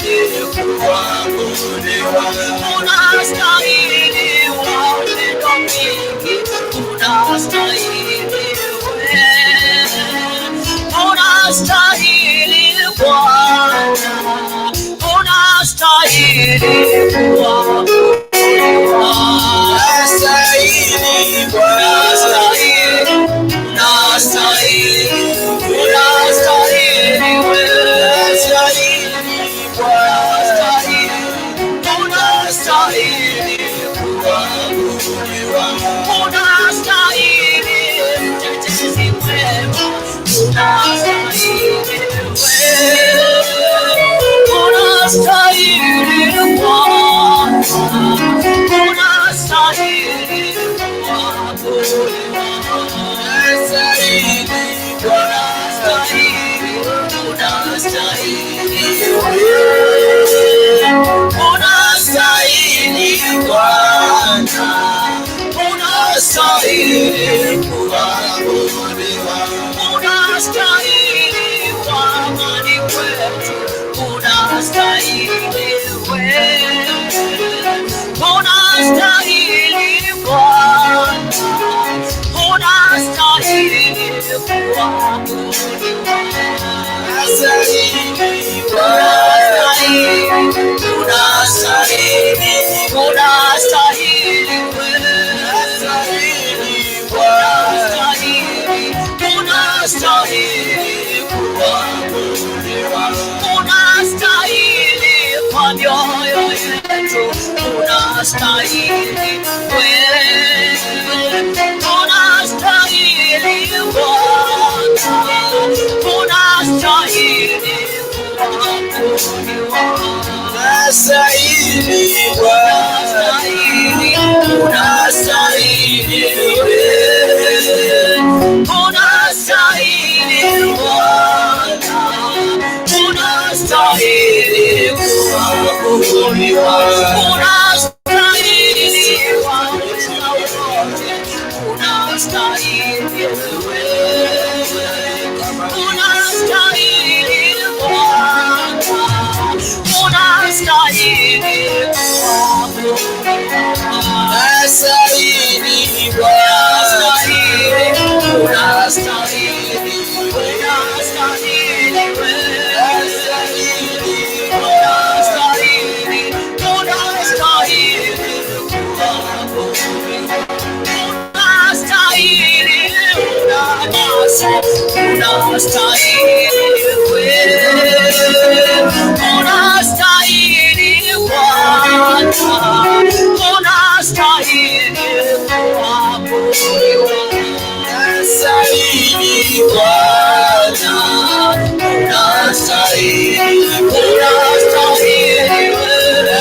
Unastahili kuabudiwa, unastahili wapendo mingi, unastahili wewe, unastahili Bwana, unastahili kuabudiwa, Unastahili Bwana, unastahili, unastahili, unastahili wewe. Unastahili Bwana, Unastahili, kuabudiwa. Unastahili, mtetezi mwema, unastahili wewe, unastahili Bwana, unastahili kuabudiwa. Unastahili Bwana, Unastahili, unastahili wewe, unastahili Bwana, unastahili kuabudiwa. Unastahili kwa amani kwetu, unastahili wewe, unastahili Bwana, unastahili kuabudiwa. Unastahili Bwana, Unastahili, unastahili wewe, Unastahili Bwana, unastahili, unastahili kuabudiwa. Unastahili kwa mioyo yetu, unastahili wewe, unastahili Bwana, unastahili kuabudiwa. Unastahili Bwana, Unastahili, unastahili wewe, unastahili Bwana, unastahili kuabudiwa, unastahili waweza wote, unastahili wewe, unastahili Bwana, unastahili kuabudiwa. Unastahili Bwana, Unastahili, unastahili, unastahili wewe. Unastahili Bwana, Unastahili, unastahili kuabudiwa. Unastahili, unastahili wewe. Unastahili Bwana, unastahili kuabudiwa. Unastahili Bwana, unastahili, Unastahili wewe.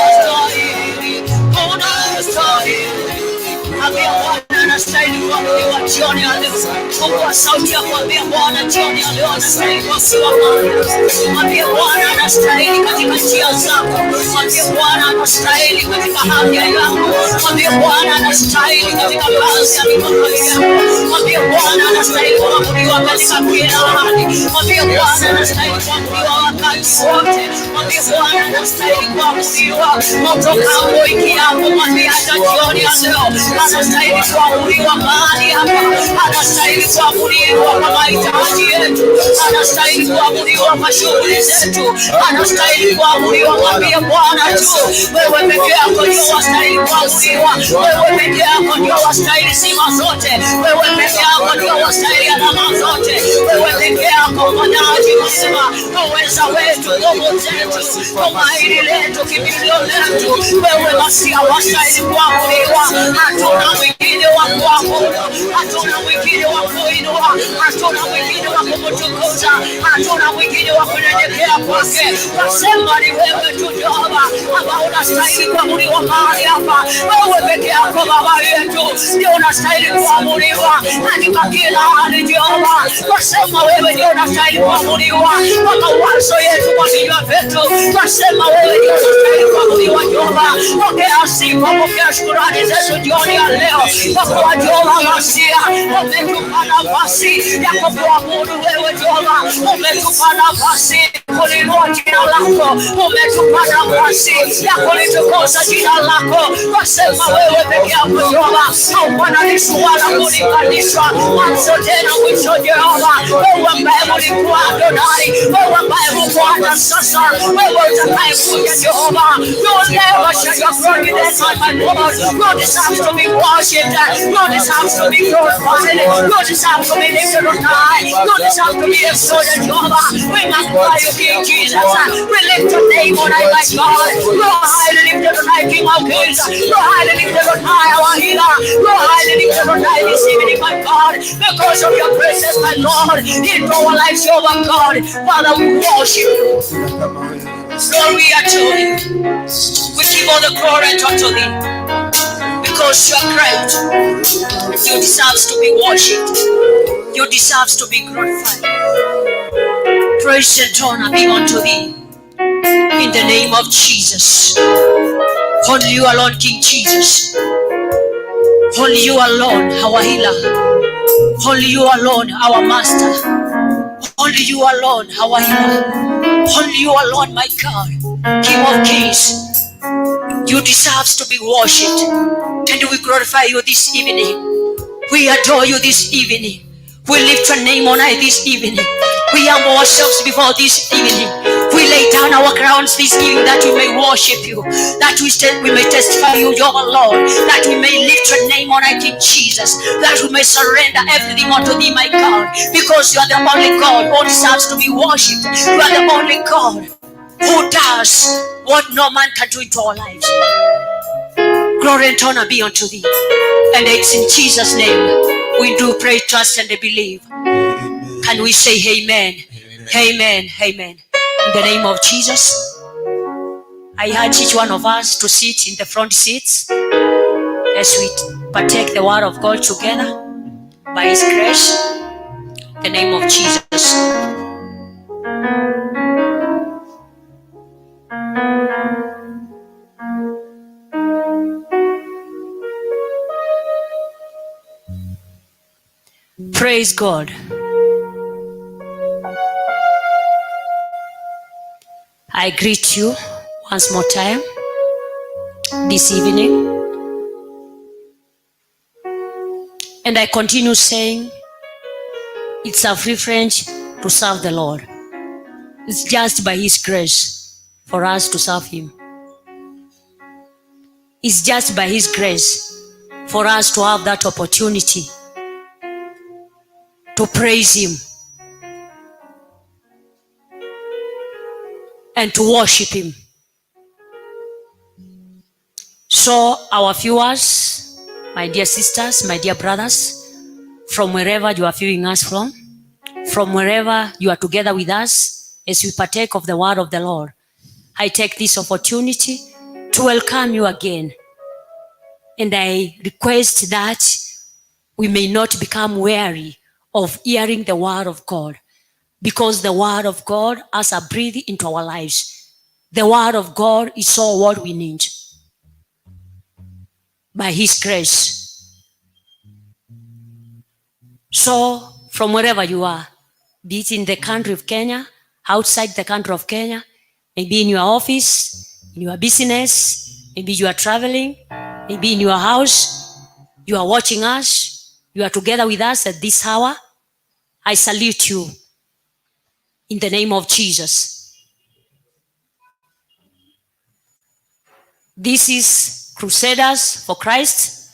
Unastahili Bwana, Unastahili, unastahili. Ambia Bwana anastahili kuabudiwa jioni ya leo. Fungua sauti ya kuambia Bwana jioni ya leo anastahili kuabudiwa Bwana. Mwambie Bwana anastahili katika njia zako. Mwambie Bwana anastahili katika afya yako. Mwambie Bwana anastahili katika kazi ya mikono yako. Mwambie Bwana anastahili kuabudiwa katika kila hali. Mwambie Bwana anastahili kuabudiwa wakati wote. Mwambie Bwana anastahili kuabudiwa utokapo ingiapo. Mwambie hata jioni ya leo anastahili kuabudiwa mahali hapa, anastahili kuabudiwa kwa mahitaji yetu, anastahili kuabudiwa kwa shughuli zetu, anastahili kuabudiwa. Mwambie Bwana tu, wewe peke yako ndio wastahili kuabudiwa, wewe peke yako ndio wastahili sifa zote, wewe peke yako ndio wastahili alama zote, wewe peke yako mwandaji mwema, uweza wetu, nguvu zetu, tumaini letu, kimbilio letu, wewe Masia wastahili kuabudiwa. Hatuna mwingine wa kuabudu, hatuna mwingine wa kuinua, hatuna mwingine wa kumtukuza, hatuna mwingine wa kunyenyekea kwake. Wasema ni wewe tu Jehova ambao unastahili kuabudiwa mahali hapa. Wewe peke yako Baba yetu, ndio unastahili kuabudiwa katika kila hali Jehova. Twasema wewe ndio unastahili kuabudiwa kwa mawazo yetu, kwa vinywa vyetu, twasema wewe ndio unastahili kuabudiwa Jehova. Pokea sifa, pokea shukrani zetu jioni ya leo, kwa kuwa Jehova Masia umetupa nafasi ya kukuabudu wewe Jehova, umetupa nafasi kuliinua jina lako, umetupa nafasi ya kulitukuza jina lako. Twasema wewe peke yako Jehova haufananishwi wala kulinganishwa, mwanzo tena mwisho Jehova, wewe ambaye ulikuwa Adonai, wewe ambaye uko hata sasa, wewe utakayekuja Jehova. You never shall your glory then, my God. You deserve to be worshipped. You deserve to be glorified. You deserve to be lifted on high. You deserve to be exalted, Jehovah. We magnify you, King Jesus. We lift your name on high, my God. You are highly lifted on high, King of Kings. You are highly lifted on high, our healer. You are highly lifted on high this evening, my God, because of your presence, my Lord, into our lives, Jehovah God. Father, we worship you. Lord, we adore you. We give all the glory unto thee because you are great. You deserve to be worshipped. You deserve to be glorified. Praise and honor be unto thee in the name of Jesus. Only you alone, King Jesus. Only you alone, our healer. Only you alone, our master. Only you alone, our healer. Only you alone, my God, King of kings. You deserve to be worshipped. And we glorify you this evening. We adore you this evening. We lift your name on high this evening. We humble ourselves before this evening. We lay down our crowns this evening that we may worship you, that we may testify you, your Lord, that we may lift your name on high, King Jesus, that we may surrender everything unto thee, my God, because you are the only God who deserves to be worshipped. You are the only God who does what no man can do into our lives. Glory and honor be unto thee. And it's in Jesus' name we do pray, trust, and believe. Can we say amen? Amen. Amen. In the name of Jesus, I urge each one of us to sit in the front seats as we partake the word of God together by His grace. In the name of Jesus. Praise God. I greet you once more time this evening. And I continue saying it's a privilege to serve the Lord. It's just by His grace for us to serve Him. It's just by His grace for us to have that opportunity to praise Him and to worship Him. So our viewers, my dear sisters, my dear brothers, from wherever you are viewing us from wherever you are together with us as we partake of the word of the Lord, I take this opportunity to welcome you again. And I request that we may not become weary of hearing the word of God, because the word of God has a breath into our lives. The word of God is all what we need by His grace. So from wherever you are, be it in the country of Kenya, outside the country of Kenya, maybe in your office, in your business, maybe you are traveling, maybe in your house, you are watching us, you are together with us at this hour, I salute you in the name of Jesus. This is Crusaders for Christ.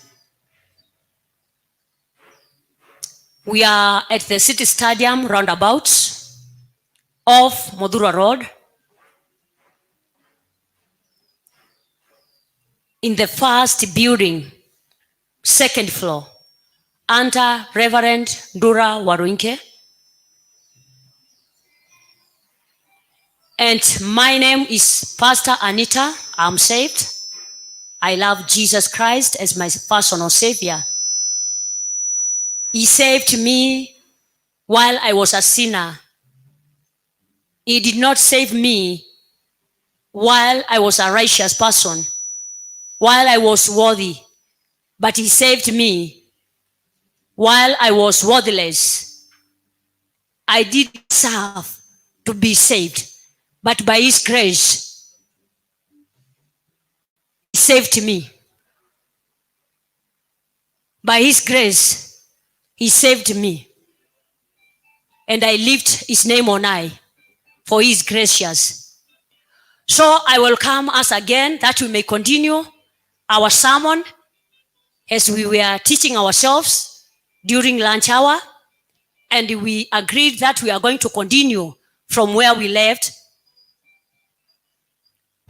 We are at the City Stadium roundabout off Muthurwa Road, in the first building, second floor, under Reverend Ndura Waruinge. And my name is Pastor Anita. I'm saved. I love Jesus Christ as my personal savior. He saved me while I was a sinner. He did not save me while I was a righteous person, while I was worthy, but he saved me while I was worthless. I did deserve to be saved, but by his grace, he saved me. By his grace, he saved me. And I lift his name on high, for he is gracious. So I welcome us again that we may continue our sermon as we were teaching ourselves during lunch hour. And we agreed that we are going to continue from where we left.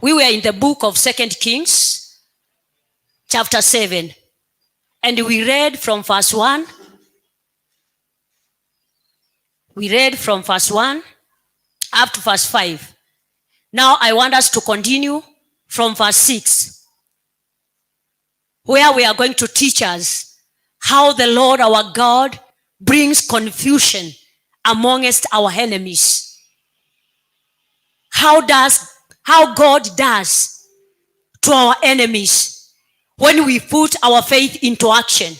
We were in the book of 2 Kings, chapter 7. And we read from verse 1. We read from verse 1 up to verse 5. Now I want us to continue from verse 6, where we are going to teach us how the Lord our God brings confusion amongst our enemies. How God does to our enemies when we put our faith into action,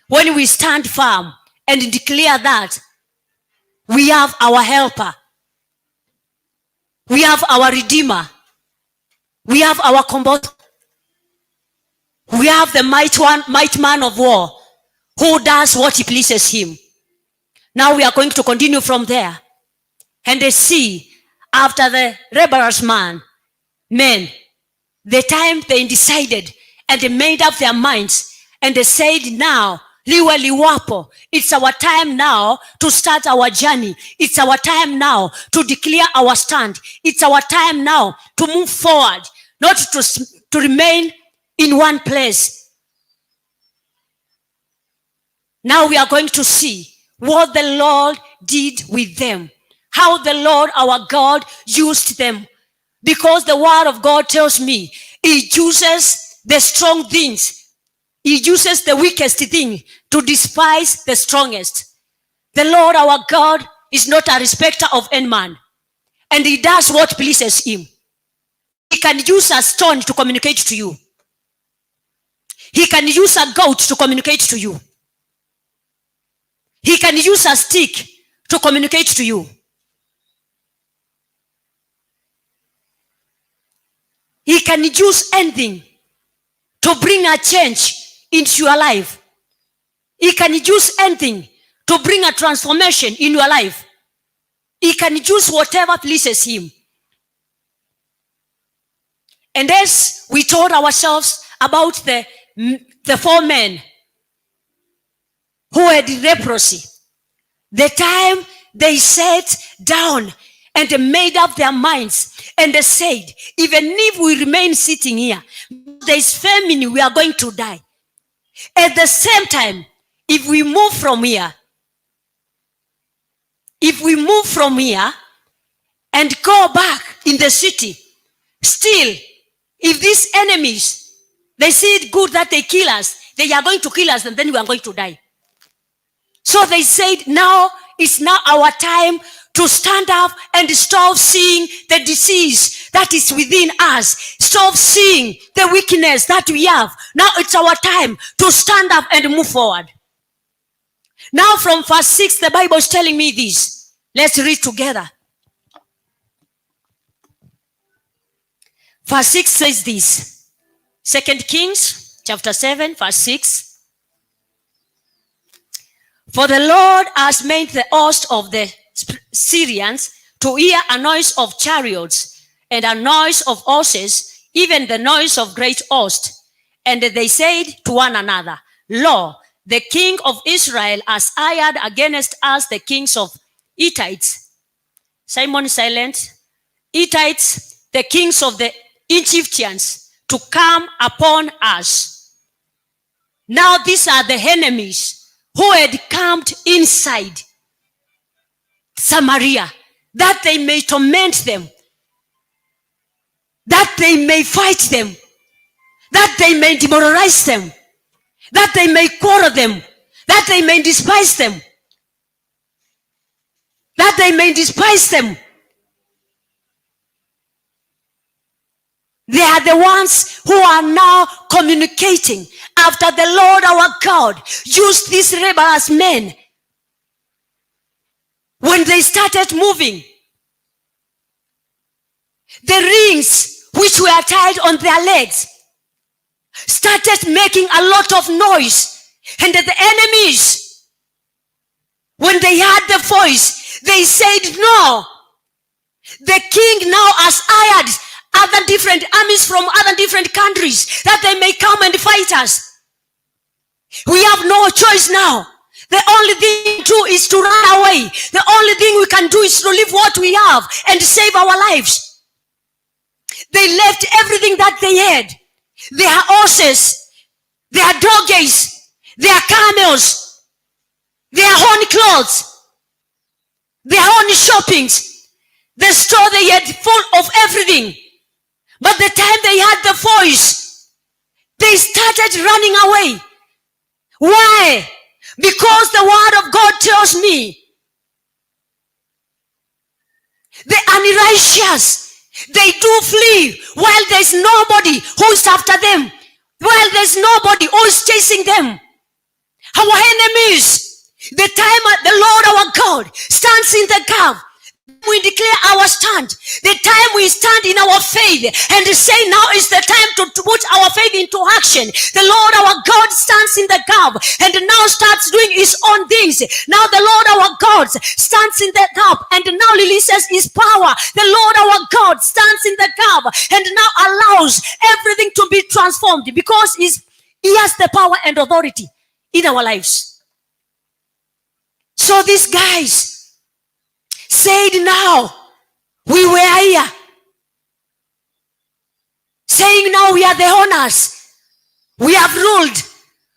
when we stand firm and declare that we have our helper, we have our redeemer, we have our combatant, we have the might one, might man of war who does what he pleases him. Now we are going to continue from there. And they see after the rebellious men, the time they decided and they made up their minds and they said, now, liwe liwapo, it's our time now to start our journey. It's our time now to declare our stand. It's our time now to move forward, not to remain in one place. Now we are going to see what the Lord did with them, how the Lord our God used them. Because the word of God tells me he uses the strong things. He uses the weakest thing to despise the strongest. The Lord our God is not a respecter of any man, and he does what pleases him. He can use a stone to communicate to you. He can use a goat to communicate to you. He can use a stick to communicate to you. He can use anything to bring a change into your life. He can use anything to bring a transformation in your life. He can use whatever pleases him. And as we told ourselves about the four men who had leprosy, the time they sat down and they made up their minds and they said, even if we remain sitting here, there is famine, we are going to die. At the same time, if we move from here, if we move from here and go back in the city, still, if these enemies, they see it good that they kill us, they are going to kill us and then we are going to die. So they said, now it's now our time to stand up and stop seeing the disease that is within us. Stop seeing the weakness that we have. Now it's our time to stand up and move forward. Now from verse 6, the Bible is telling me this. Let's read together. Verse 6 says this. 2 Kings chapter 7, verse 6. For the Lord has made the host of the Syrians to hear a noise of chariots and a noise of horses, even the noise of great host. And they said to one another, Lo, the king of Israel has hired against us the kings of Hittites. Simon silent. Hittites, the kings of the Egyptians, to come upon us. Now these are the enemies who had camped inside Samaria, that they may torment them, that they may fight them, That they may demoralize them, that they may quarrel them, that they may despise them, that they may despise them. They are the ones who are now communicating after the Lord our God used these rebels men. When they started moving, the rings which were tied on their legs started making a lot of noise. And the enemies, when they heard the voice, they said, no, the king now has hired other different armies from other different countries that they may come and fight us. We have no choice now. The only thing to do is to run away. The only thing we can do is to leave what we have and save our lives. They left everything that they had. Their horses, their donkeys, their camels, their own clothes, their own shoppings, the store they had full of everything. But the time they had the voice, they started running away. Why? Because the word of God tells me the unrighteous, they do flee while there's nobody who's after them, while there's nobody who's chasing them. Our enemies, the time the Lord our God stands in the gap, we declare our stand. The time we stand in our faith and say now is the time to put our faith into action. The Lord our God stands in the gap and now starts doing his own things. Now the Lord our God stands in the gap and now releases his power. The Lord our God stands in the gap and now allows everything to be transformed because he has the power and authority in our lives. So these guys said, now we were here, saying now we are the owners, we have ruled,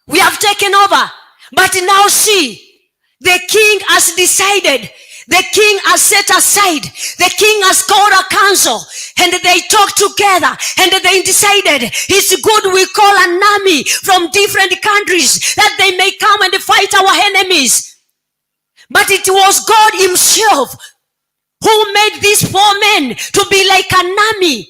we have taken over. But now see, the king has decided, the king has set aside, the king has called a council, and they talked together and they decided it's good we call an army from different countries that they may come and fight our enemies. But it was God himself who made these four men to be like an army.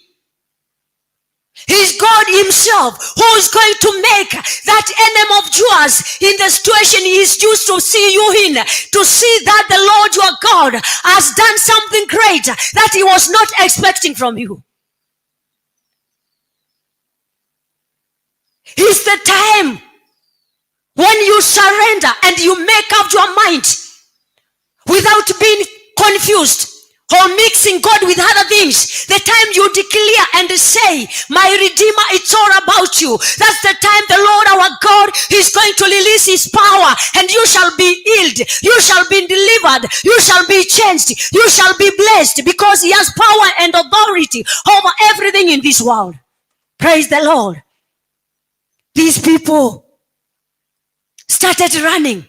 He's God himself who is going to make that enemy of yours in the situation he is used to see you in, to see that the Lord your God has done something great that he was not expecting from you. It's the time when you surrender and you make up your mind without being confused or mixing God with other things. The time you declare and say, my Redeemer, it's all about you. That's the time the Lord our God is going to release his power, and you shall be healed, you shall be delivered, you shall be changed, you shall be blessed, because he has power and authority over everything in this world. Praise the Lord. These people started running.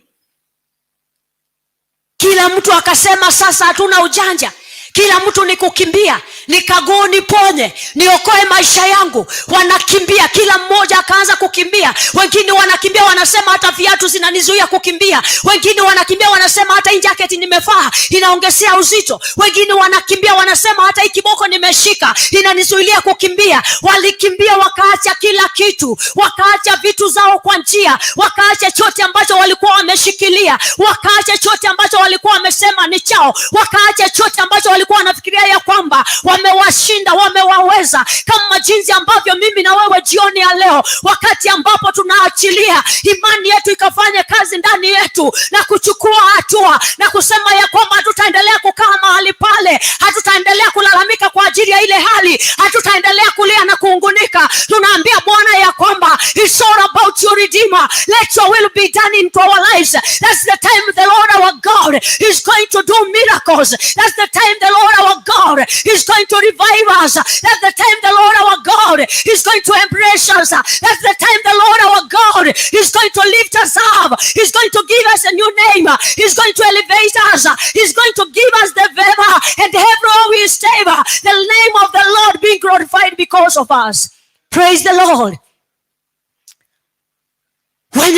Kila mtu akasema sasa hatuna ujanja. Kila mtu ni kukimbia, nikaguu niponye, niokoe maisha yangu. Wanakimbia, kila mmoja akaanza kukimbia. Wengine wanakimbia wanasema hata viatu zinanizuia kukimbia. Wengine wanakimbia wanasema hata hii jacket nimevaa inaongezea uzito. Wengine wanakimbia wanasema hata hii kiboko nimeshika inanizuilia kukimbia. Walikimbia wakaacha kila kitu, wakaacha vitu zao kwa njia, wakaacha chote ambacho walikuwa wameshikilia, wakaacha chote ambacho walikuwa wamesema ni chao, wakaacha chote ambacho walikuwa wanafikiria ya kwamba wamewashinda, wamewaweza. Kama jinsi ambavyo mimi na wewe jioni ya leo, wakati ambapo tunaachilia imani yetu ikafanye kazi ndani yetu na kuchukua hatua na kusema ya kwamba hatutaendelea kukaa mahali pale, hatutaendelea kulalamika kwa ajili ya ile hali, hatutaendelea kulia na kuungunika. Tunaambia Bwana ya kwamba it's all about your Redeemer, let your will be done into our lives. That's the time the Lord our God is going to do miracles. That's the time the Lord our God is going to revive us. That's the time the Lord our God is going to embrace us. That's the time the Lord our God is going to lift us up. He's going to give us a new name. He's going to elevate us. He's going to give us the favor, and everywhere we stay, the name of the Lord being glorified because of us. Praise the Lord.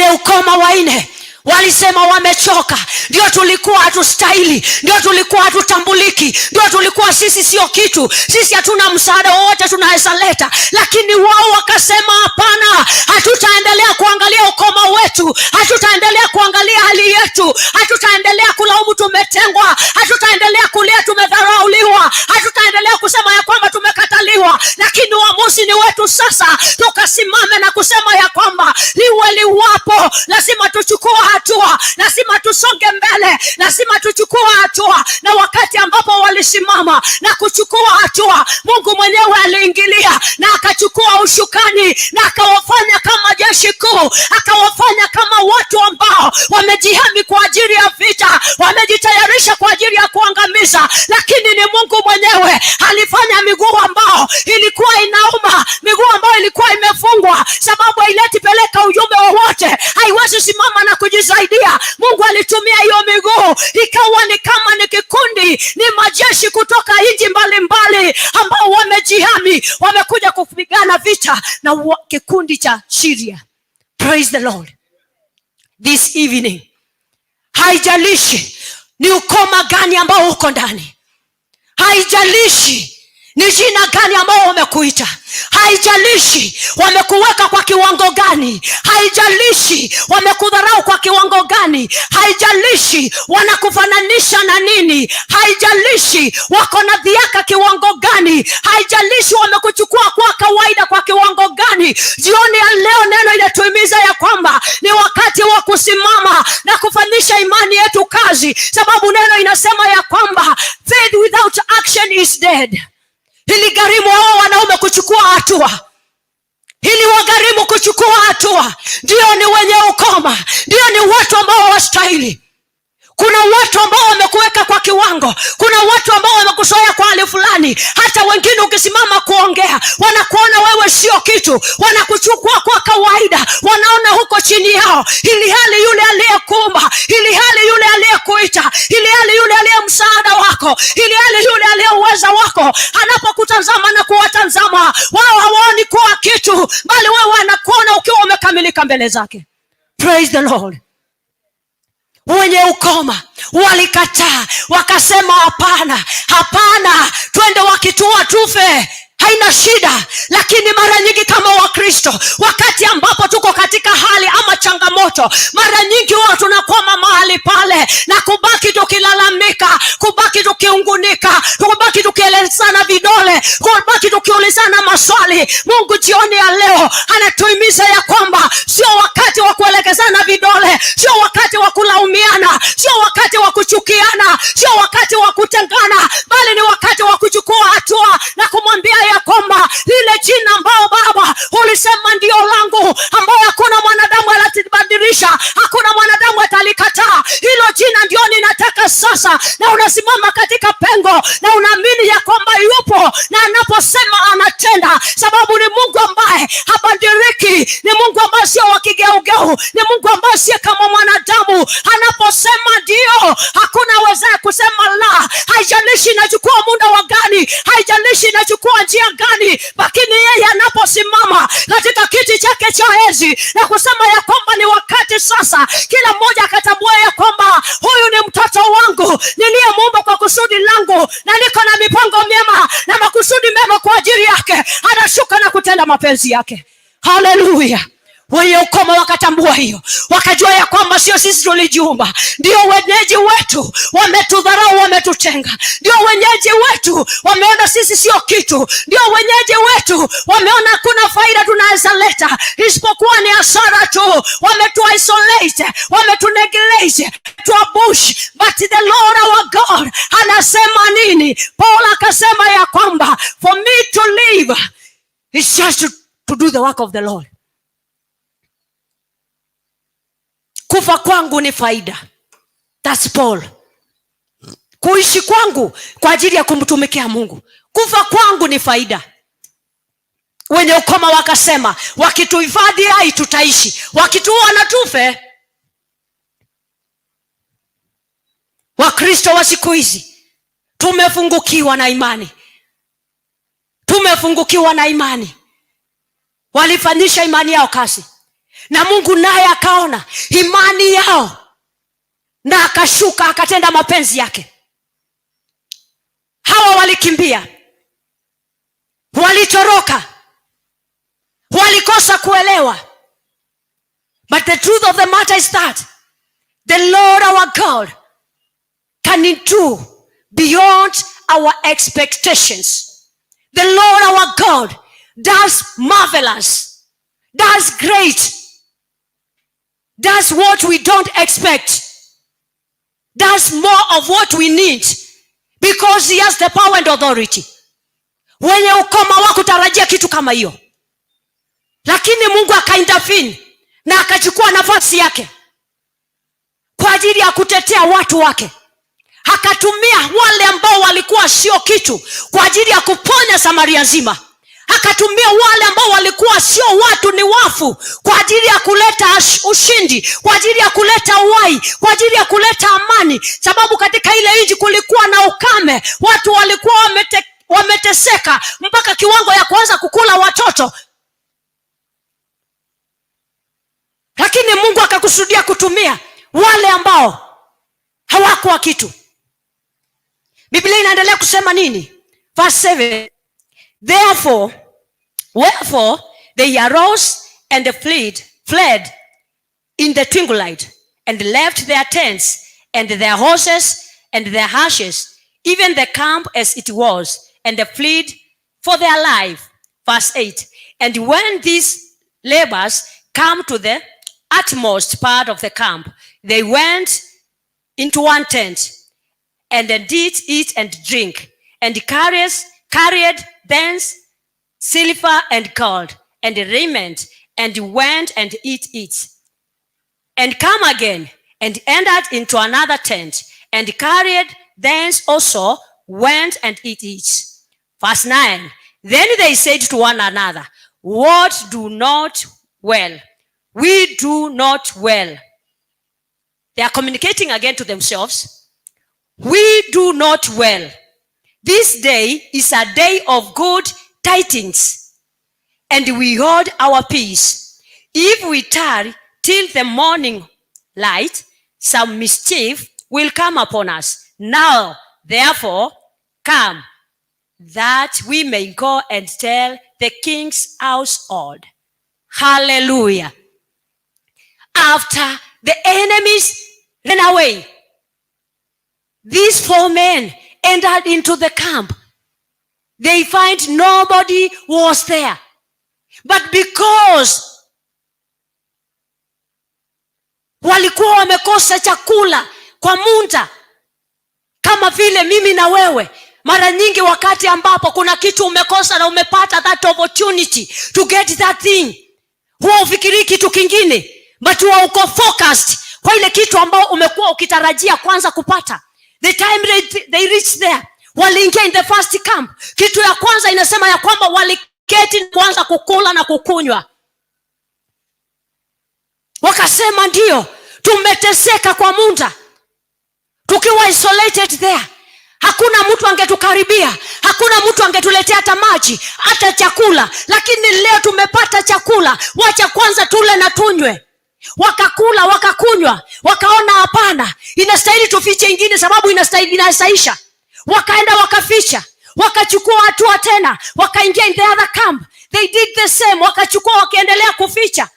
Wenye ukoma 4 walisema wamechoka. Ndio tulikuwa hatustahili, ndio tulikuwa hatutambuliki, ndio tulikuwa sisi sio kitu, sisi hatuna msaada wowote tunaweza leta. Lakini wao wakasema hapana, hatutaendelea kuangalia ukoma wetu, hatutaendelea kuangalia hali yetu, hatutaendelea kulaumu tumetengwa, hatutaendelea kulia tumedharauliwa, hatutaendelea kusema ya kwamba tumekataliwa, lakini uamuzi ni wetu sasa. Tukasimame na kusema ya kwamba liwe liwapo, lazima tuchukue hatua, lazima tusonge mbele, lazima tuchukue hatua. Na wakati ambapo walisimama na kuchukua hatua, Mungu mwenyewe aliingilia na akachukua ushukani na akawafanya kama jeshi kuu, akawafanya kama watu ambao wamejihami kwa ajili ya vita, wamejitayarisha kwa ajili ya kuangamiza. Lakini ni Mungu mwenyewe alifanya miguu ambao ilikuwa inauma, miguu ambayo ilikuwa imefungwa, sababu haileti peleka ujumbe wowote, haiwezi simama na kujisaidia. Mungu alitumia hiyo miguu, ikawa ni kama ni kikundi, ni majeshi kutoka nchi mbalimbali ambao wamejihami, wamekuja kupigana vita na kikundi cha Syria. Praise the Lord. This evening, haijalishi ni ukoma gani ambao uko ndani, haijalishi ni jina gani ambao wamekuita, haijalishi wamekuweka kwa kiwango gani, haijalishi wamekudharau kwa kiwango gani, haijalishi wanakufananisha na nini, haijalishi wako na dhiaka kiwango gani, haijalishi wamekuchukua kwa kawaida kwa kiwango gani. Jioni ya leo neno inatuhimiza ya kwamba ni wakati wa kusimama na kufanyisha imani yetu kazi, sababu neno inasema ya kwamba faith without action is dead. Iligharimu hao wanaume kuchukua hatua, iliwagharimu kuchukua hatua. Ndio ni wenye ukoma, ndio ni watu ambao hawastahili. Kuna watu ambao wamekuweka kwa kiwango, kuna watu ambao wamekuzoea kwa hali fulani. Hata wengine ukisimama kuongea wanakuona wewe sio kitu, wanakuchukua kwa kawaida, wanaona huko chini yao, ili hali yule aliyekuumba, ili hali yule aliyekuita, ili hali yule aliye msaada wako, ili hali yule aliye uweza wako, anapokutazama na kuwatazama wao hawaoni kuwa kitu, bali wewe anakuona ukiwa umekamilika mbele zake. Praise the Lord. Wenye ukoma walikataa, wakasema hapana, hapana, twende wakituua tufe, haina shida. Lakini mara nyingi kama Wakristo, wakati ambapo tuko katika hali ama changamoto, mara nyingi huwa tunakwama mahali pale na kubaki tukilalamika, kubaki tukiungunika, kubaki tukielezana vidole, kubaki tukiulizana maswali. Mungu jioni ya leo anatuhimiza ya kwamba sio wakati wa kuelekezana vidole, sio wakati wa kulaumiana, sio wakati wa kuchukiana, sio wakati wa kutengana, bali ni wakati wa kuchukua hatua na kumwambia ya kwamba lile jina ambao Baba ulisema ndio langu, ambao hakuna mwanadamu atalibadilisha, hakuna mwanadamu atalikataa, hilo jina ndio ninataka sasa. Na unasimama katika pengo na unaamini ya kwamba yupo na anaposema anatenda, sababu ni Mungu ambaye habadiliki, ni Mungu ambaye sio wa kigeugeu, ni Mungu ambaye sio kama mwanadamu. Anaposema ndio, hakuna awezaye kusema la. Haijalishi inachukua muda wa gani, haijalishi inachukua njia gani, lakini yeye anaposimama katika kiti chake cha enzi na kusema ya kwamba ni wakati sasa, kila mmoja akatambua ya kwamba huyu ni mtoto wangu niliyemuumba kwa kusudi langu, na niko na mipango mema na makusudi mema kwa ajili yake, anashuka na kutenda mapenzi yake. Haleluya! Wenye ukoma wakatambua hiyo, wakajua ya kwamba sio sisi tulijiumba, ndio wenyeji wetu wametudharau, wametutenga, ndio wenyeji wetu wameona sisi sio kitu, ndio wenyeji wetu wameona hakuna faida tunaweza leta isipokuwa ni hasara tu, wametu isolate, wametu neglect, tuabush. But the Lord our God anasema nini? Paul akasema ya kwamba for me to live is just to do the work of the Lord. Kufa kwangu ni faida. That's Paul. Kuishi kwangu kwa ajili ya kumtumikia Mungu, kufa kwangu ni faida. Wenye ukoma wakasema, wakituhifadhi hai tutaishi, wakituua na tufe. Wakristo wa siku hizi tumefungukiwa na imani, tumefungukiwa na imani. Walifanyisha imani yao kazi. Na Mungu naye akaona imani yao na akashuka akatenda mapenzi yake. Hawa walikimbia, walitoroka, walikosa kuelewa. But the truth of the matter is that the Lord our God can do beyond our expectations. The Lord our God does marvelous, does great, does what we don't expect, does more of what we need, because he has the power and authority. Wenye ukoma hawakutarajia kitu kama hiyo, lakini Mungu akaintervene na akachukua nafasi yake kwa ajili ya kutetea watu wake. Akatumia wale ambao walikuwa sio kitu kwa ajili ya kuponya Samaria nzima. Akatumia wale ambao walikuwa sio watu, ni wafu, kwa ajili ya kuleta ushindi, kwa ajili ya kuleta uhai, kwa ajili ya kuleta amani, sababu katika ile nchi kulikuwa na ukame. Watu walikuwa wameteseka mpaka kiwango ya kuanza kukula watoto, lakini Mungu akakusudia kutumia wale ambao hawakuwa kitu. Biblia inaendelea kusema nini? Verse 7: Therefore, wherefore they arose and fled in the twilight and left their tents and their horses and their asses, even the camp as it was, and they fled for their life. Verse 8: And when these lepers come to the utmost part of the camp, they went into one tent and did eat and drink, and carried thence silver and gold and raiment, and went and eat it. And come again and entered into another tent, and carried thence also, went and eat it. Verse 9: Then they said to one another, "What do not well? We do not well." They are communicating again to themselves. "We do not well. This day is a day of good tidings, and we hold our peace. If we tarry till the morning light, some mischief will come upon us. Now, therefore, come, that we may go and tell the king's household." Hallelujah. After the enemies ran away, these four men entered into the camp. They find nobody was there. But because walikuwa wamekosa chakula kwa muda, kama vile mimi na wewe, mara nyingi wakati ambapo kuna kitu umekosa na umepata that opportunity to get that thing, huwa ufikirii kitu kingine, but huwa uko focused kwa ile kitu ambao umekuwa ukitarajia kwanza kupata. The time they reached there, waliingia in the first camp, kitu ya kwanza inasema ya kwamba waliketi kuanza kukula na kukunywa. Wakasema, "Ndio, tumeteseka kwa muda tukiwa isolated there. Hakuna mtu angetukaribia, hakuna mtu angetuletea hata maji, hata chakula, lakini leo tumepata chakula. Wacha kwanza tule na tunywe." Wakakula, wakakunywa, wakaona hapana, inastahili tufiche ingine, sababu inastahili inasaisha. Wakaenda wakaficha, wakachukua hatua tena, wakaingia in the other camp. They did the same, wakachukua, wakiendelea kuficha.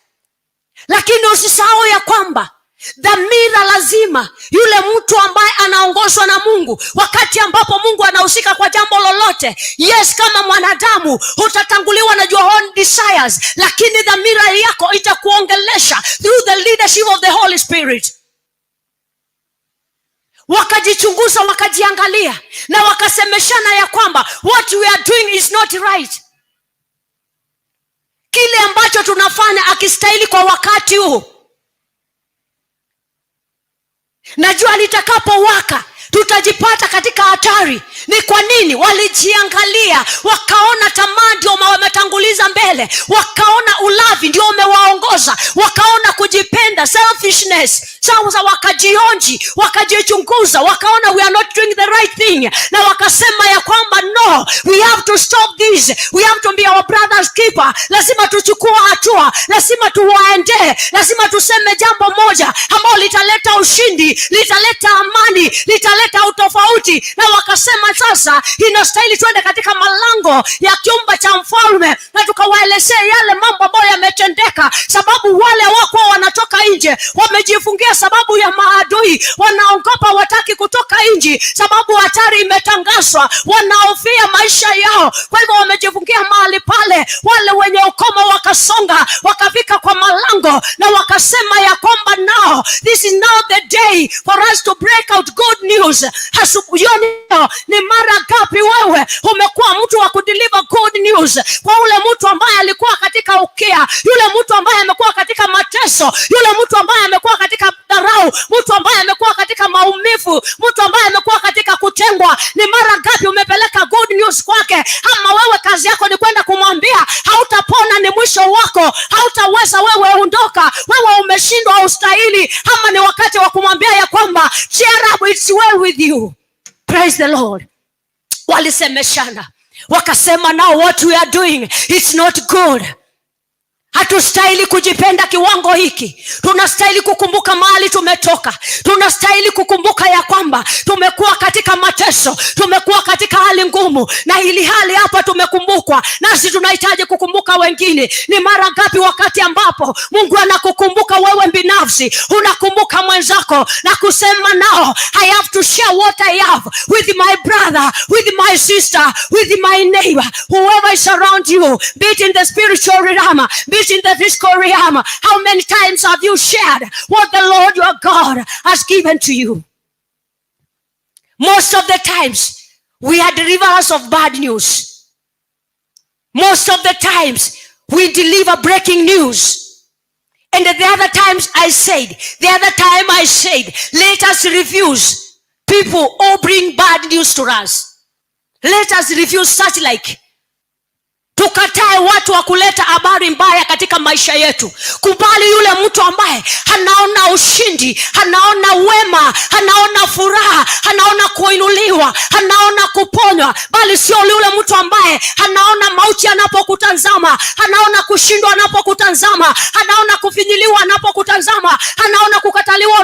Lakini usisahau ya kwamba dhamira, lazima yule mtu ambaye anaongozwa na Mungu, wakati ambapo Mungu anahusika kwa jambo lolote, yes, kama mwanadamu utatanguliwa na your own desires, lakini dhamira yako itakuongelesha through the leadership of the Holy Spirit. Wakajichunguza, wakajiangalia na wakasemeshana ya kwamba what we are doing is not right. Kile ambacho tunafanya hakistahili kwa wakati huu. Najua litakapowaka tutajipata katika hatari. Ni kwa nini? Walijiangalia, wakaona tamaa ndio wametanguliza mbele, wakaona ulavi ndio umewaongoza, wakaona kujipenda. kujipenda, selfishness. Sasa wakajionji, wakajichunguza, wakaona we are not doing the right thing, na wakasema ya kwamba, "No, we have to stop this. We have to be our brother's keeper. Lazima tuchukue hatua, lazima tuwaendee, lazima tuseme jambo moja ambalo litaleta ushindi, litaleta amani, litaleta utofauti." Na wakasema sasa inastahili tuende katika malango ya chumba cha mfalme na tukawaelezea yale mambo ambayo yametendeka, sababu wale hawakuwa wanatoka nje, wamejifungia sababu ya maadui, wanaogopa, wataki kutoka nje sababu hatari imetangazwa, wanahofia maisha yao, kwa hivyo wamejifungia mahali pale. Wale wenye ukoma wakasonga, wakafika kwa malango na wakasema ya kwamba, "Now this is now the day for us to break out good news." Asubuhi ni mara ngapi wewe umekuwa mtu wa kudeliver good news kwa ule mtu ambaye alikuwa katika ukia, yule mtu ambaye amekuwa katika mateso, yule mtu ambaye amekuwa katika dharau, mtu ambaye amekuwa katika maumivu, mtu ambaye amekuwa katika kutengwa? Ni mara ngapi umepeleka good news kwake? Ama wewe kazi yako ni kwenda kumwambia hautapona, ni mwisho wako, hautaweza, wewe ondoka, wewe umeshindwa, haustahili? Ama ni wakati wa kumwambia ya kwamba, "Cheer up, it's well with you"? Praise the Lord. Walisemeshana wakasema, "Now what we are doing, it's not good. Hatustahili kujipenda kiwango hiki. Tunastahili kukumbuka mahali tumetoka. Tunastahili kukumbuka ya kwamba tumekuwa katika mateso, tumekuwa katika hali ngumu, na ili hali hapa tumekumbukwa, nasi tunahitaji kukumbuka wengine." Ni mara ngapi wakati ambapo Mungu anakukumbuka wewe binafsi, unakumbuka mwenzako na kusema, "Now I have to share what I have with my brother, with my sister, with my neighbor," whoever is around you, be it in the spiritual realm, be it in the physical realm? How many times have you shared what the Lord your God has given to you? Most of the times we are deliverers of bad news. Most of the times we deliver breaking news. And the other times I said, the other time I said, let us refuse people who bring bad news to us. Let us refuse such like. Tukatae watu wa kuleta habari mbaya katika maisha yetu. Kubali yule mtu ambaye anaona ushindi, anaona wema, anaona furaha, anaona kuinuliwa, anaona kuponywa, bali sio yule mtu ambaye anaona mauti anapokutazama, anaona kushindwa anapokutazama, anaona kufinyiliwa anapokutazama, anaona kukataliwa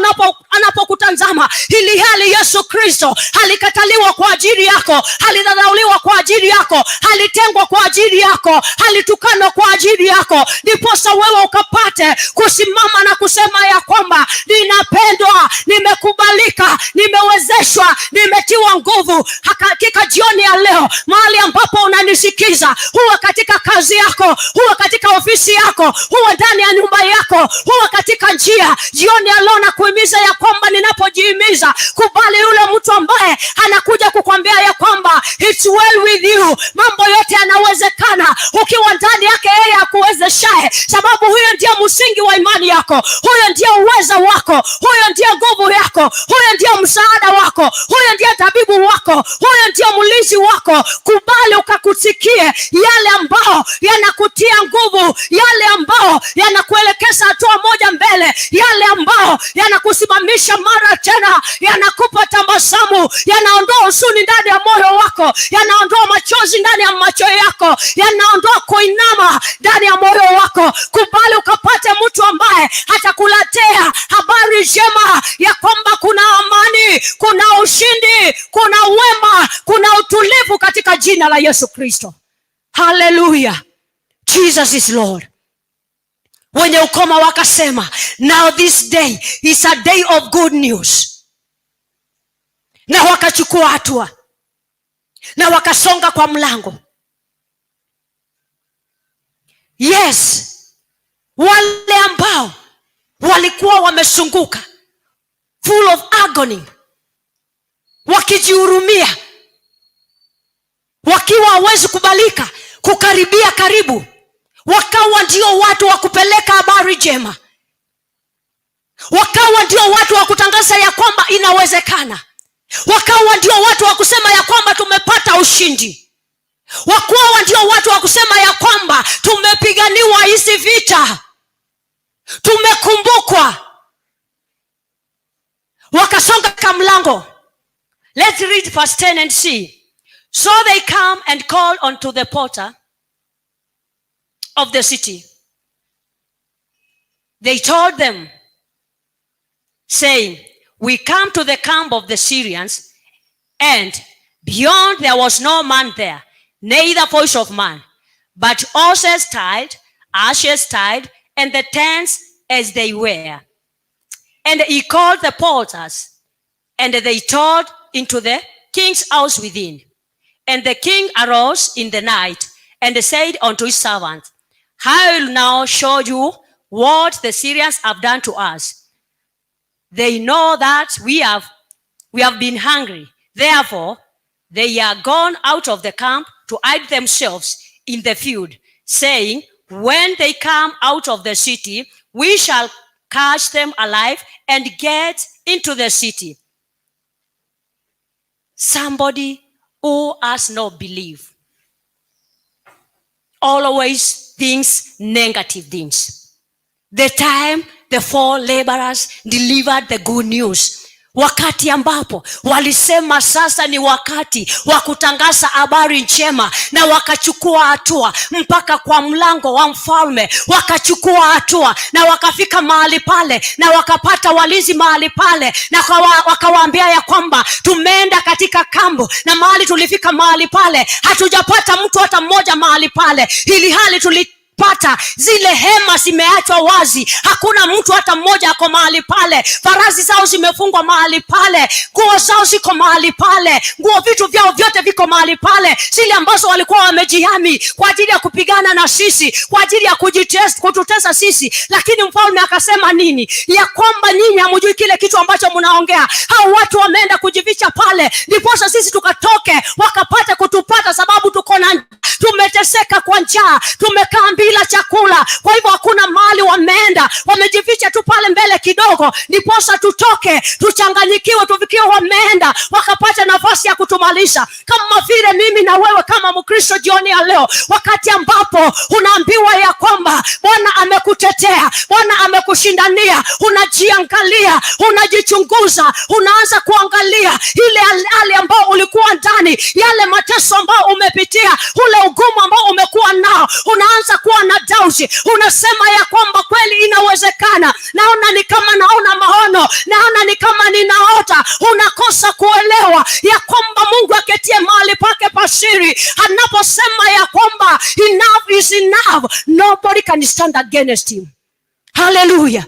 anapokutazama, ili hali Yesu Kristo alikataliwa kwa ajili yako, alidharauliwa kwa ajili yako, alitengwa kwa ajili yako, alitukanwa kwa ajili yako, ndiposa wewe ukapate kusimama na kusema ya kwamba ninapendwa, nimekubalika, nimewezeshwa, nimetiwa nguvu. Hakika jioni ya leo, mahali ambapo unanisikiza, huwa katika kazi yako, huwa katika ofisi yako, huwa ndani ya nyumba yako, huwa katika njia, jioni ya leo nakuhimiza ya kwamba ninapojihimiza, kubali yule mtu ambaye anakuja kukwambia ya kwamba it's well with you, mambo yote yanawezekana ukiwa ndani yake yeye akuwezeshaye, sababu huyo ndiye msingi wa imani yako, huyo ndiye uweza wako, huyo ndiye nguvu yako, huyo ndiye msaada wako, huyo ndiye tabibu wako, huyo ndiye mlinzi wako. Kubali ukakusikie yale ambao yanakutia nguvu, yale ambao yanakuelekeza hatua moja mbele, yale ambao yanakusimamisha mara tena, yanakupa tabasamu, yanaondoa huzuni ndani ya moyo wako, yanaondoa machozi ndani ya macho yako, yanaondoa kuinama ndani ya moyo wako. Kubali ukapate mtu ambaye atakuletea habari njema ya kwamba kuna amani, kuna ushindi, kuna wema, kuna utulivu katika jina la Yesu Kristo. Haleluya! Jesus is Lord. Wenye ukoma wakasema, "Now this day is a day of good news," na wakachukua hatua na wakasonga kwa mlango. Yes, wale ambao walikuwa wamezunguka full of agony, wakijihurumia, wakiwa hawezi kubalika kukaribia karibu, wakawa ndio watu wa kupeleka habari njema, wakawa ndio watu wa kutangaza ya kwamba inawezekana, wakawa ndio watu wa kusema ya kwamba tumepata ushindi, wakawa ndio watu wa kusema ya kwamba tumepiganiwa hizi vita, tumekumbukwa. mlango. Let's read verse 10 and see. So they come and called unto the porter of the city. They told them, saying, "We come to the camp of the Syrians, and behold there was no man there, neither voice of man, but horses tied, asses tied, and the tents as they were." And he called the porters, and they told into the king's house within. And the king arose in the night and said unto his servant, "I will now show you what the Syrians have done to us. They know that we have been hungry. Therefore, they are gone out of the camp to hide themselves in the field, saying, 'When they come out of the city, we shall catch them alive and get into the city.'" Somebody who has no belief always thinks negative things. The time the four laborers delivered the good news, wakati ambapo walisema sasa ni wakati wa kutangaza habari njema, na wakachukua hatua mpaka kwa mlango wa mfalme, wakachukua hatua na wakafika mahali pale na wakapata walinzi mahali pale, na wakawaambia ya kwamba tumeenda katika kambi na mahali tulifika mahali pale hatujapata mtu hata mmoja mahali pale, ili hali tulipata zile hema zimeachwa wazi, hakuna mtu hata mmoja ako mahali pale, farasi zao zimefungwa mahali pale, nguo zao ziko mahali pale, nguo, vitu vyao vyote viko mahali pale, zile ambazo walikuwa wamejihami kwa ajili ya kupigana na sisi, kwa ajili ya kututesa sisi. Lakini mfalme akasema nini? Ya kwamba nyinyi hamjui kile kitu ambacho mnaongea. Hao watu wameenda kujificha pale ndiposa sisi tukatoke wakapata kutupata, sababu tuko na tumeteseka kwa njaa, tumekaa bila chakula. Kwa hivyo hakuna mahali wameenda, wamejificha tu pale mbele kidogo, ndiposa tutoke tuchanganyikiwe, tufikirie wameenda, wakapata nafasi ya kutumaliza. Kama vile mimi na wewe kama Mkristo jioni ya leo, wakati ambapo unaambiwa ya kwamba Bwana amekutetea, Bwana amekushindania, unajiangalia, unajichunguza, unaanza kuangalia ile hali ambayo ulikuwa ndani, yale mateso ambayo umepitia, ule ugumu ambao umekuwa nao, unaanza kuwa na doubt, unasema ya kwamba kweli inawezekana, naona ni kama naona maono, naona ni kama ninaota. Unakosa kuelewa ya kwamba Mungu aketie mahali pake pa siri, anaposema ya kwamba enough is enough, nobody can stand against him. Haleluya!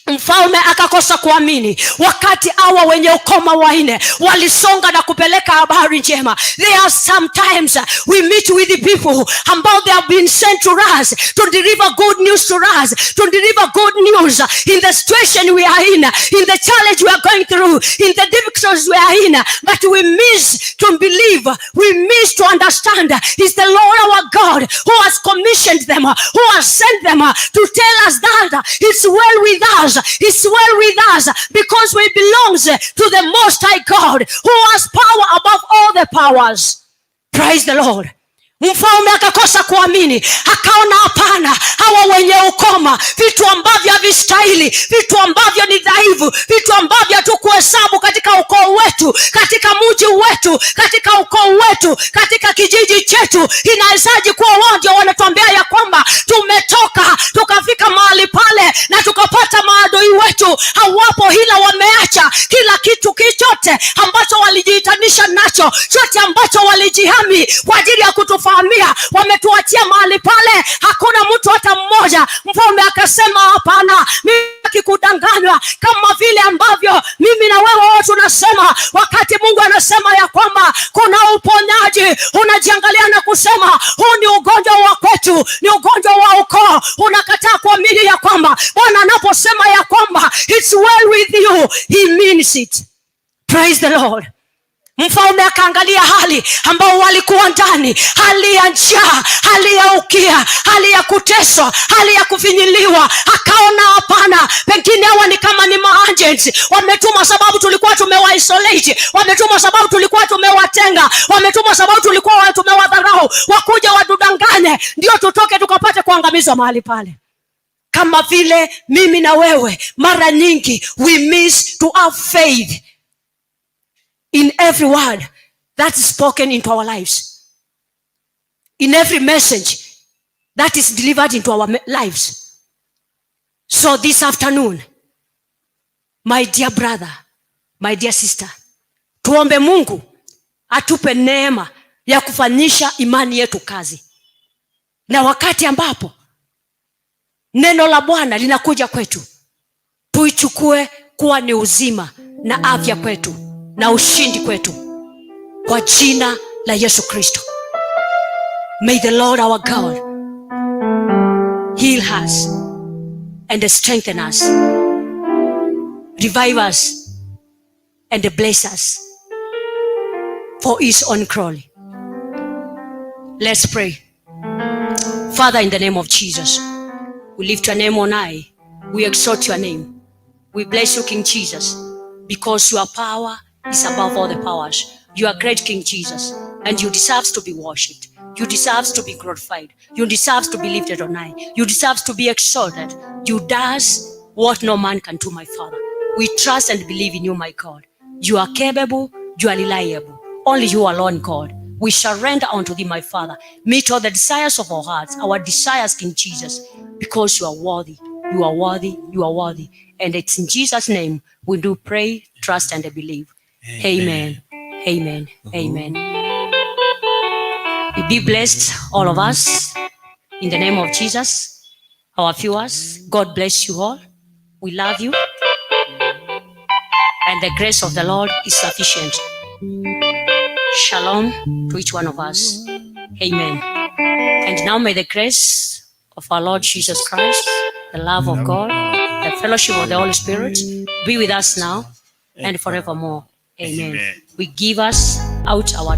Mfalme akakosa kuamini wakati hawa wenye ukoma wanne walisonga na kupeleka habari njema. There are sometimes we meet with the people ambao they have been sent to us to deliver good news to us, to deliver good news in the situation we are in the challenge we are going through, in the difficulties we are in, but we miss to believe, we miss to understand it's the Lord our God who has commissioned them, who has sent them to tell us that it's well with us. It's well with us because we belong to the Most High God who has power above all the powers. Praise the Lord. Mfalme akakosa kuamini, akaona hapana, hawa wenye ukoma, vitu ambavyo havistahili, vitu ambavyo ni dhaifu, vitu ambavyo hatukuhesabu katika ukoo wetu, katika mji wetu, katika ukoo wetu, katika kijiji chetu, inawezaje kuwa wao ndio wanatuambia ya kwamba tumetoka tukafika mahali pale na tukapata maadui wetu hawapo, ila wameacha kila kitu kichote ambacho walijiitanisha nacho, chote ambacho walijihami kwa ajili ya kutufahamia, wametuachia mahali pale, hakuna mtu hata mmoja. Mfalme akasema hapana, mimi kudanganywa kama vile ambavyo mimi na wewe wote tunasema, wakati Mungu anasema ya kwamba kuna uponyaji, unajiangalia na kusema huu ni ugonjwa wa kwetu, ni ugonjwa wa ukoo. Unakataa kuamini ya kwamba Bwana anaposema ya kwamba it's well with you, he means it. Praise the Lord. Mfalme akaangalia hali ambao walikuwa ndani, hali ya njaa, hali ya ukia, hali ya kuteswa, hali ya kufinyiliwa. Akaona hapana, pengine hawa ni kama ni maagents wametuma, sababu tulikuwa tumewaisolate, wametuma sababu tulikuwa tumewatenga, wametuma sababu tulikuwa tumewadharau, wakuja watudanganye, ndio tutoke tukapate kuangamizwa mahali pale. Kama vile mimi na wewe mara nyingi we miss to have faith. In every word that is spoken into our lives, in every message that is delivered into our lives. So this afternoon, my dear brother, my dear sister, tuombe Mungu atupe neema ya kufanyisha imani yetu kazi, na wakati ambapo neno la Bwana linakuja kwetu, tuichukue kuwa ni uzima na afya kwetu na ushindi kwetu, kwa jina la Yesu Kristo. May the Lord our God heal us and strengthen us, revive us and bless us for his own glory. Let's pray. Father, in the name of Jesus, we lift your name on high. We exalt your name. We bless you, King Jesus, because your power is above all the powers. You are great, King Jesus, and you deserve to be worshipped. You deserve to be glorified. You deserve to be lifted on high. You deserve to be exalted. You does what no man can do, my Father. We trust and believe in you, my God. You are capable, you are reliable. Only you alone, God. We surrender unto thee, my Father. Meet all the desires of our hearts, our desires, King Jesus, because you are worthy. You are worthy. You are worthy. And it's in Jesus' name we do pray, trust, and believe. Amen. Amen. Amen. We be blessed, all of us, in the name of Jesus. Our viewers, God bless you all. We love you. And the grace of the Lord is sufficient. Shalom to each one of us. Amen. And now may the grace of our Lord Jesus Christ, the love of God, the fellowship of the Holy Spirit be with us now and forevermore. Amen. Amen. We give us out our